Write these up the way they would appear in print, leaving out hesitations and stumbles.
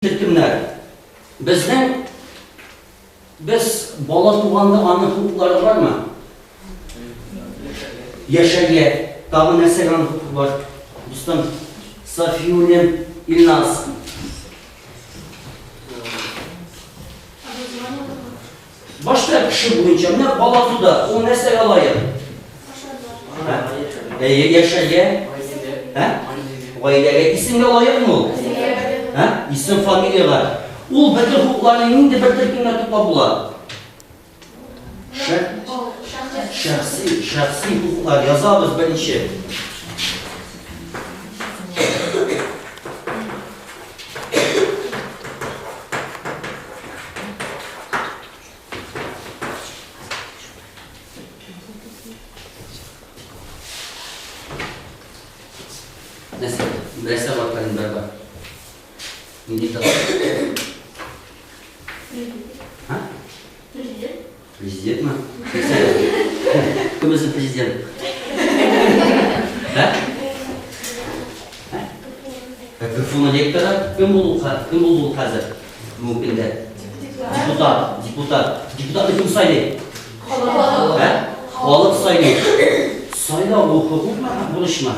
Төркемнәр. Безнең без бала туганда аның хокуклары бармы? Яшәргә. Тагын нәрсәгә аның хокукы бар? Дустым, Сафиуллин Илназ. Башта кеше буенча, менә бала туды, ул нәрсәгә лаек? Әйе, яшәргә. Ә? Гаиләгә. Исемгә лаекмы ул? Ә? Исем, фамилиягә. Ул бөтен хокукларны нинди бер төркемгә туплап була? Шәхси, шәхси хокуклар язабыз беренче. Нәрсә? Нәрсә бар календарьда? Нинди дата? А? Президент. Президентмы? Кем безнең президент? Ә? КФУның ректоры кем булу, кем булды ул хәзер? Бүгенге көндә. Депутат, депутат. Депутатны кем сайлый? Халык. Ә? Халык сайлый. Сайлау ул хокукмы һәм бурычмы?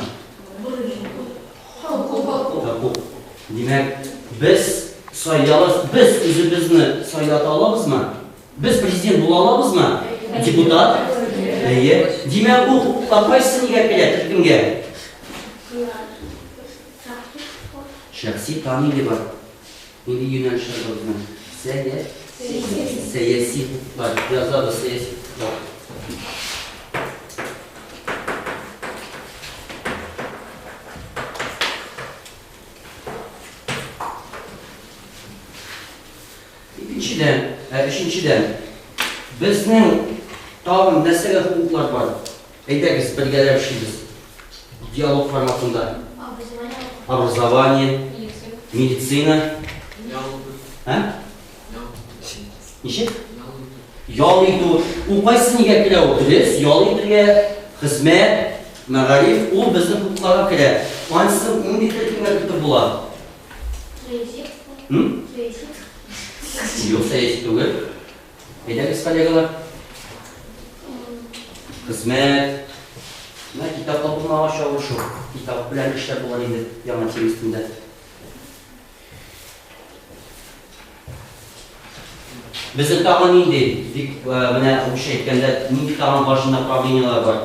Хокук. Димәк, без сайлабыз, без үзебезне сайлата алабызмы? Без президент була алабызмы? Депутат? Әйе. Димәк, ул хокуклар кайсы нигә керә, төркемгә? Шәхси тан нинди бар? Нинди юнәлешләр бар безнең? Сәя? Сәяси хокуклар. Язабыз сәяси хокуклар. Икенчедән, ә өченчедән, безнең тагын нәрсәгә хокуклар бар? Әйдәгез, бергәләп эшлибез. Диалог форматында. Образование, медицина. Ә? Ничек? Ял итү. Ул кайсы нигә керә ул? Дөрес, ял итәргә, хезмәт, мәгариф, ул безнең хокукларга керә. Анысын нинди төркемгә кертеп була? Юк, сәяси түгел. Әйдәгез, коллегалар. Хезмәт. Менә китап табылмагач авыр шул. Китап белән эшләп була инде яңа тема өстендә. Безнең тагын нинди, бик менә русча әйткәндә, нинди тагын важный направлениеләр бар?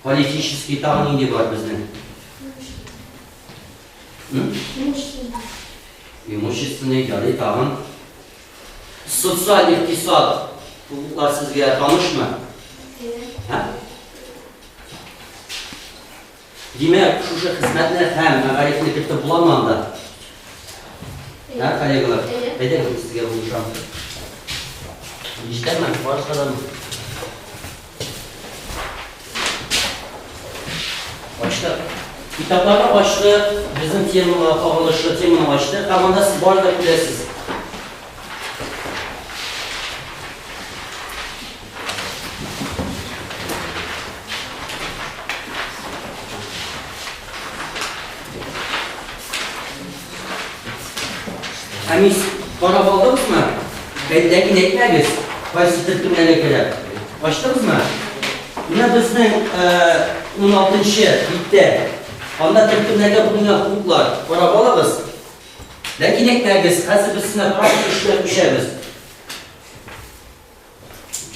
Политический тагын нинди бар безнең? Имущественный, ярый тагын. Социаль икътисад хокуклар сезгә танышмы? Ә? Димәк, шушы хезмәтне һәм мәгарифне кертеп буламы анда? Ә, коллегалар? Әйдәгез, мин сезгә булышам. Җитәме? Барысына да Ачтык. Китапларны ачтык, безнең темага кагылышлы теманы ачтык һәм анда сез бар да күрәсез. Әмис, карап алдыгызмы? Ләкин әйтмәгез, кайсы төркемнәргә керә. Ачтыгызмы? Менә безнең 16-нчы биттә анда төркемнәргә бүленгән хокуклар. Карап алыгыз. Ләкин әйтмәгез, хәзер без сезне практик эшкә күчәбез.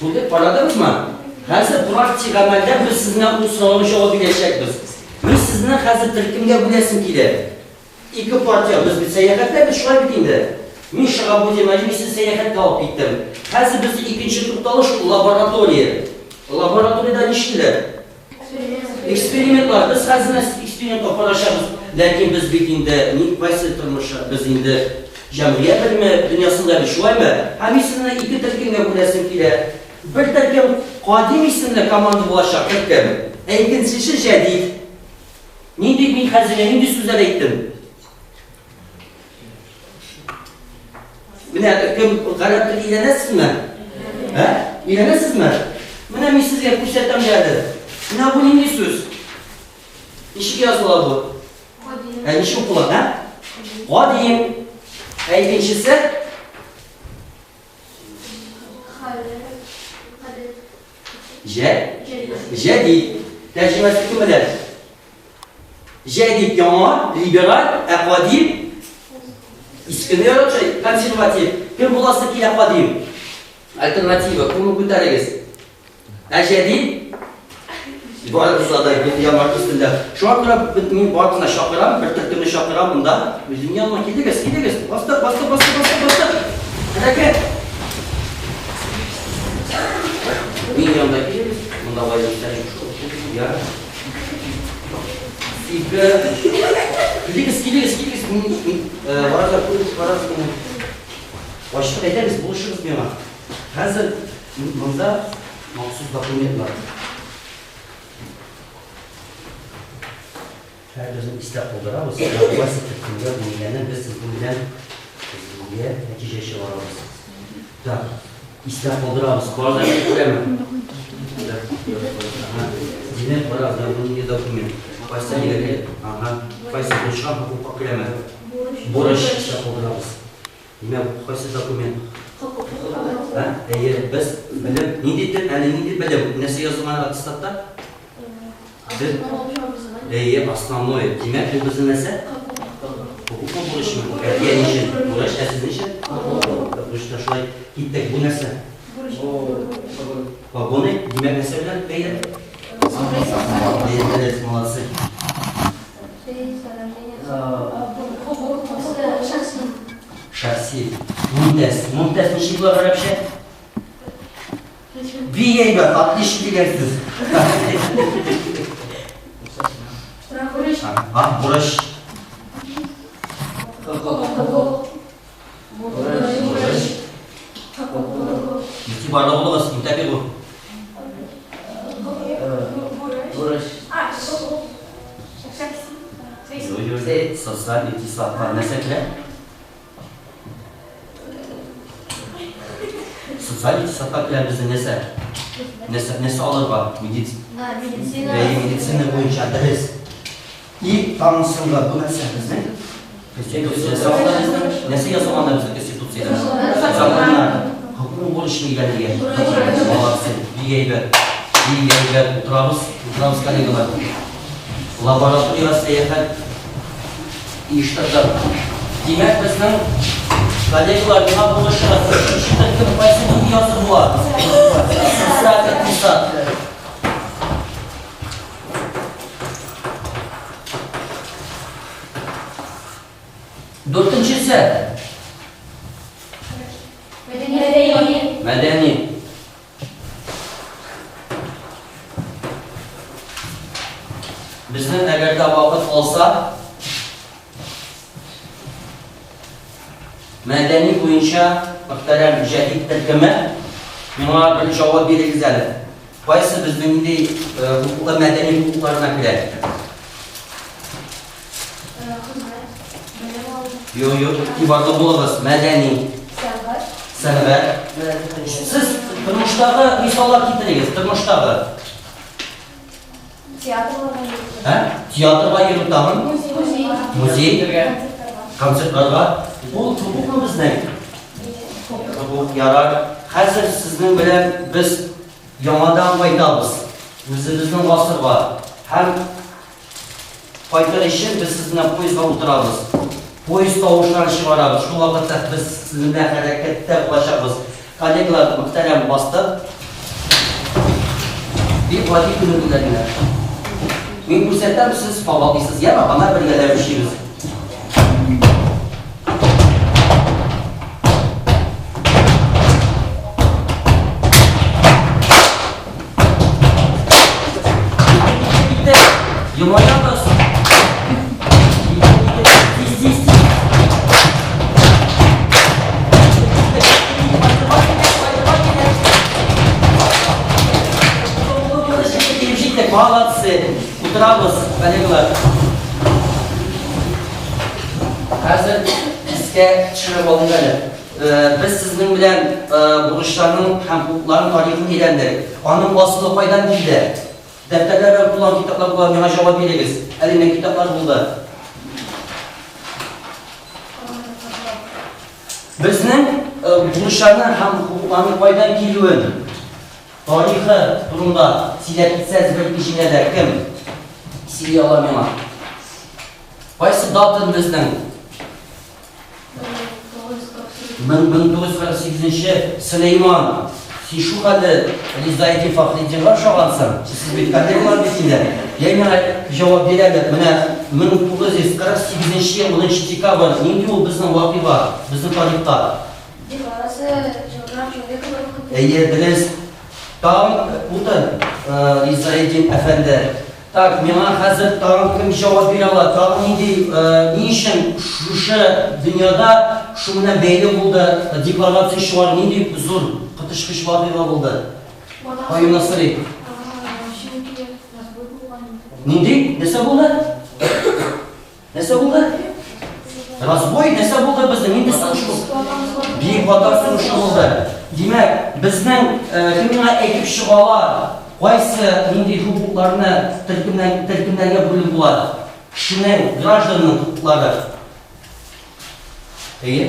Күрдек, карадыгызмы? Хәзер практик гамәлдә без сезне ул сорауга җавап бирәчәкбез. Мин сезне хәзер төркемгә бүләсем килә. Ике партия, без бит сәяхәттә без шулай бит инде. Мин Шагабудин Наҗми сезне сәяхәткә алып киттем. Хәзер безнең икенче тукталыш ул лаборатория. Лабораториядә нишлиләр? Экспериментлар. Без хәзер менә эксперимент апарачакбыз. Ләкин без бит инде ни кайсы тормышы, без инде җәмгыять белеме дөньясында бит шулаймы? Һәм мин сезне ике төркемгә бүләсем килә. Бер төркем Кадим исемле команда булачак төркем, ә икенчесе Җәдид. Нинди мин хәзер нинди сүзләр әйттем? Менә кем гарәп теле өйрәнәсезме? Ә? Өйрәнәсезме? Менә мин сезгә күрсәтәм дә әле. Менә бу нинди сүз? Ничек языла бу? Ә ничек укыла, ә? Кадим. Ә икенчесе? Җә? Җәдид. Тәрҗемәсе кем белә? Җәдид яңа, либераль, ә кадим искене яратучы, консерватив. Кем буласы килә кадим? Альтернатива, кулны күтәрегез. Ә җәдид барыгызга да ямар өстендә. Шуңа күрә мин барыгызны чакырам, бер төркемне чакырам монда. Үзем янына килегез, килегез. Бастык, бастык, бастык, бастык, бастык. Хәрәкәт. Мин янында килегез. Монда ваемсызлар шул. Я. Ике. Килегез, килегез, килегез. Мин, барыгызга күрегез, барыгыз мине. Ачык әйтәбез, булышыгыз миңа. Хәзер монда махсус документлар. Һәрберсен истә калдырабыз. Кайсы төркемгә бүленгәнен без сезнең белән сезгә нәтиҗә чыгарабыз. Так, истә калдырабыз. Бар да күрәме? Димәк, барабыз, бу нинди документ? Кайсы нигә? Ага. Кайсы бурычка хокукка керәме? Бурыч истә калдырабыз. Димәк, кайсы документ? Ә? Әйе, без белем, нинди тел, әле нинди белем? Нәрсә язылган аттестатта? Без Әйе, основной. Димәк, бу безнең нәрсә? Хокукмы, бурычмы? Әти әни өчен бурыч, ә сезнең өчен? Бурычта шулай киттек. Бу нәрсә? Погоны, димәк, нәрсә белән бәйле? Әйе, дөрес, молодцы. Шәхси. Мумтәз. Мумтәз ничек була гарәпчә? Бик әйбәт, отлично дигән сүз. А, бурыч. Бурыч. Игътибарлы булыгыз, интәбигу. Бурыч. Социаль икътисадка нәрсә керә? Социаль икътисадка керә безнең нәрсә? Нәрсә, нәрсә алырга? Медицина. Медицина буенча дөрес. И тагын соңгы бу нәрсә безнең? Конституция саклана безнең. Нәрсә язылган да безнең Конституциядә? Законнар. Хокук бурычны өйрәнергә. Молодцы. Бик әйбәт. Бик әйбәт. Утырабыз, утырабыз, коллегалар. Лабораториягә сәяхәт оештырдык. Димәк, безнең коллегалар миңа булышыгыз. Өченче төркем кайсы нинди язу була? Социаль икътисад. Дүртенчесе. Мәдәни. Мәдәни. Безнең әгәр дә вакыт калса, мәдәни буенча мөхтәрәм җәдид төркеме миңа бер җавап бирегез әле. Кайсы безнең нинди хокуклы мәдәни хокукларына керә? Юк, юк, игътибарлы булыгыз. Мәдәни. Сәнгать. Сәнгать. Сез тормыштагы мисаллар китерегез, тормыштагы. Театрларга йөрү. Ә? Театрга йөрү тагын? Музей. Музей. Концертларга. Ул хокукмы безнең? Хокук, ярар. Хәзер сезнең белән без яңадан кайтабыз. Үзебезнең гасырга. Һәм кайтыр өчен без сезнең белән поездга утырабыз. Поезд тавышларын чыгарабыз. Шул вакытта без сезнең белән хәрәкәттә булачакбыз. Коллегалар, мөхтәрәм, бастык. Бик гади күнегүләр генә. Мин күрсәтәм, сез кабатлыйсыз, яме? Аннары бергәләп эшлибез. Китте. Елмаябыз. Тиз, тиз, тиз. Молодцы! Утырабыз, коллегалар. Хәзер искә төшереп алыйк әле. Без сезнең белән бурычларның һәм хокукларның тарихын өйрәндек. Аның асылы кайдан килде? Дәфтәрләр белән тулган китаплар була, миңа җавап бирегез. Әле менә китаплар булды. Безнең бурычларның һәм хокукларның кайдан килүен, тарихы турында сөйләп китсәгез бер ике җөмләдә кем сөйли ала миңа? Кайсы дата безнең? 1948 Сөләйман, син шул хәтле Ризаэддин Фәхретдинга ошагансың. Сез бит коллегалар бит инде. Я миңа җавап бир әле, менә 1948 ел 10 декабрь нинди ул безнең вакыйга, безнең тарихта? Декларация прав человека. Әйе, дөрес. Тагын утыр, Ризаэддин әфәнде. Так, миңа хәзер тагын кем җавап бирә ала? Тагын нинди, ни өчен шушы дөньяда шу белән бәйле булды декларация чыгару, нинди зур коточкыч вакыйга булды? Каюм Насыйри. Чөнки разбой булган инде. Нинди? Нәрсә булды? Нәрсә булды? Разбой нәрсә булды безнең? Нинди сугыш булды? Бөек Ватан сугышы булды. Димәк, безнең кем миңа әйтеп чыга ала, кайсы нинди хокукларны төркемнәр, төркемнәргә бүлеп була? Кешенең, гражданның хокуклары. Әйе?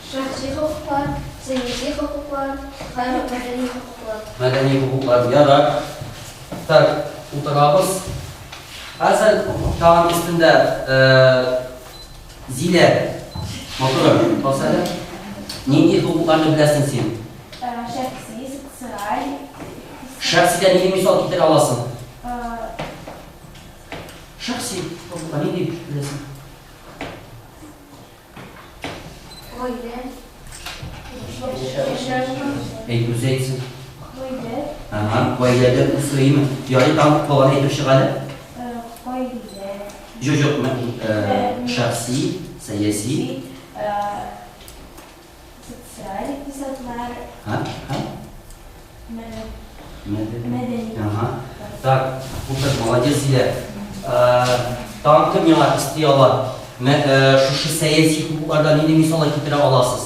Шәхси хокуклар, сәяси хокуклар һәм мәдәни хокуклар. Мәдәни хокуклар. Ярар. Так, утырабыз. Хәзер тагын өстендә Зилә, матурым, бас әле. Нинди хокукларны беләсең син? Шәхси, социаль. Шәхсидә нинди мисал китерә аласың? Шәхси хокуклар нинди беләсең? Гаилә. Яшәү. Әйт, үзе әйтсен. Гаилә. Ага, гаиләдә үсүеме? Ярый, тагын калган әйтеп чык әле. Гаилә. Юк, юк, шәхси, сәяси. Социаль икътисадлар. Ха? Ха? Мәдәни. Ага. Так, утыр, молодец, Зилә. Тагын кем миңа өсти ала? Шушы сәяси хокуклардан нинди мисаллар китерә аласыз?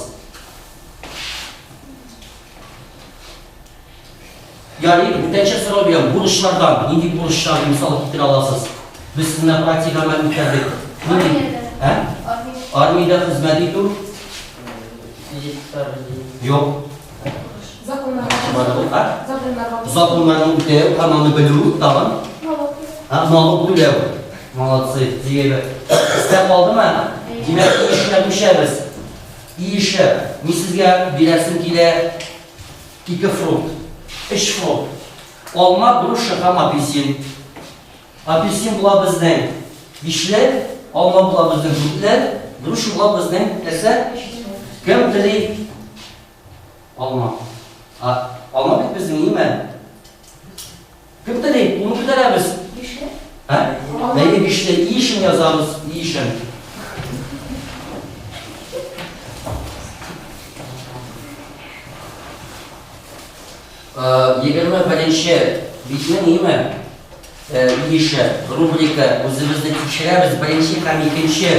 Ярый, бүтәнчә сорау бирәм. Бурычлардан нинди бурычлар мисал китерә аласыз? Без сезнең практик гамәл үткәрдек. Армиядә. Ә? Армиядә хезмәт итү? Юк. Законнарга. Законнарга. Законнарны үтәү һәм аны белү тагын. Налог. Налог түләү. Молодцы, дигән. Истә калдымы? Димәк, эшкә күчәбез. Ише, мин сезгә бирәсем килә ике фрукт, өч фрукт. Алма, груша һәм апельсин. Апельсин була безнең бишле, алма була безнең дүртле, груша була безнең нәрсә? Кем тели? Алма. А, алма бит безнең ниме? Кем тели? Кулны күтәрәбез. Бишле. Ә? Әйе, бишле. И өчен язабыз, и өчен. 21 битнең име? Ише, рубрика үзебезне тикшерәбез, беренче һәм икенче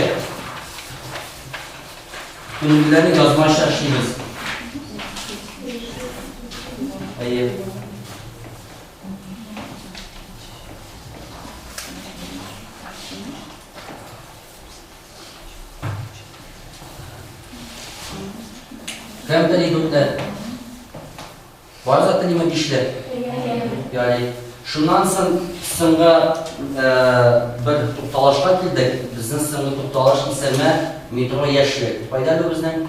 күнегүләрне язмача эшлибез. Әйе. Кем тели дүртле? Бар да телиме бишле? Ярый. Шуннан соң соңгы бер тукталышка килдек. Безнең соңгы тукталыш исеме метро Яшьлек. Кайда әле безнең?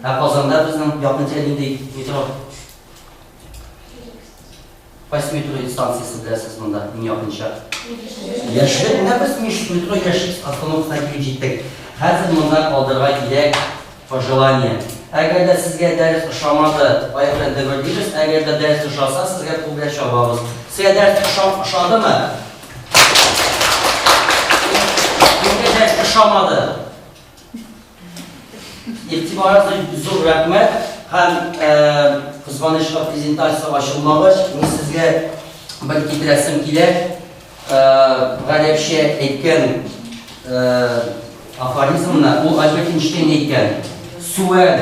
Ә Казанда безнең якын-тирә нинди метро? Кайсы метро станциясе беләсез монда иң якынча? Яшьлек. Менә без метро Яшьлек остановкасына килеп җиттек. Хәзер монда калдырырга кирәк пожелание. Әгәр дә сезгә дәрес ошамады, аяк белән дөбердибез. Әгәр дә дәрес ошаса, сезгә кул белән чабабыз. Сезгә дәрес ошадымы? Кемгә дәрес ошамады? Игътибарыгыз зур рәхмәт һәм кызганычка презентация ачылмагач, мин сезгә бер китерәсем килә. Гарәпчә әйткән афоризмны, ул Альберт Эйнштейн әйткән. Суәл,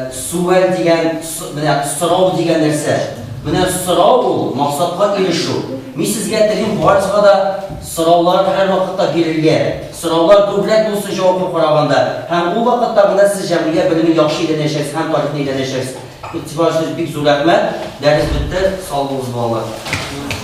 суәл дигән, менә сорау дигән нәрсә. Менә сорау ул максатка ирешү. Мин сезгә телим барыгызга да сораулар һәрвакытта бирергә. Сораулар күбрәк булсын җавапка караганда. Һәм ул вакытта гына сез җәмгыять белемен яхшы өйрәнәчәксез һәм тарихны өйрәнәчәксез. Игътибар өчен бик зур рәхмәт. Дәрес бетте. Сау булыгыз, балалар.